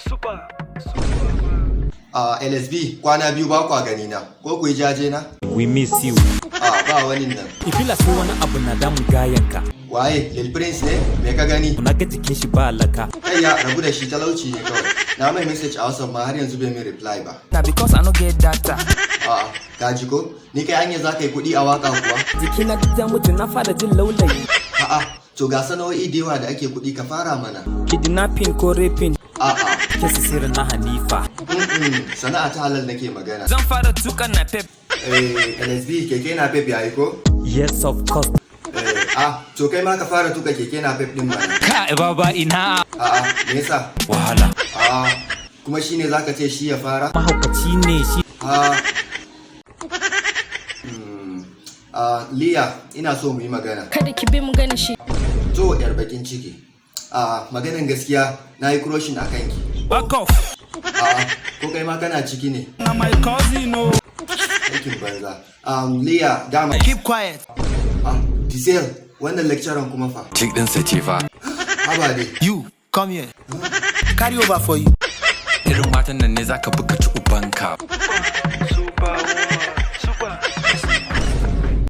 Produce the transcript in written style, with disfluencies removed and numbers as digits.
Super. Super. A LSB, kwana biyu ba kwa gani na, ko ku yi jaje na? We miss you. A ba wani nan. Ifila sai wani abu na damun gayanka. Waye, Lil Prince ne? Me ka gani? Na ga jikin shi ba laka. Kai, ya rabu da shi, talauci ne kawai. Na mai message a WhatsApp ma har yanzu bai min reply ba. Na because I no get data. A'a, ka ji ko? Ni kai, anya za ka yi kuɗi a waka kuwa? Jikina duk ya mutu, na fara jin laulayi. A'a, to ga sana'o'i da yawa da ake kuɗi, ka fara mana. Kidnapping ko raping. A'a, Kesi sirrin na Hanifa. Sana'a ta halal nake magana. Zan fara tuka napep. Eh, LSB, keke napep yayi ko? Yes, of course. Eh, ah, to kai ma ka fara tuka keke napep din mana. Ka baba, ina. A'a, me yasa? Wahala. A'a, kuma shine zaka ce shi ya fara? Mahaukaci ne shi. Ah. Ah, Liya, ina so mu yi magana. Kada ki bi mu gani shi. To, yar bakin ciki. Ah, maganan gaskiya, na yi crushing a kanki. Back off. A'a, ko kai ma kana ciki ne? Na my cousin o. Aikin banza. Liya, dama. Keep quiet. Ah, Diesel, wannan lecturer kuma fa. Chick ɗinsa ce fa. Haba dai. You, come here. Carry over for you. Irin matan nan ne zaka buga ci ubanka. Super.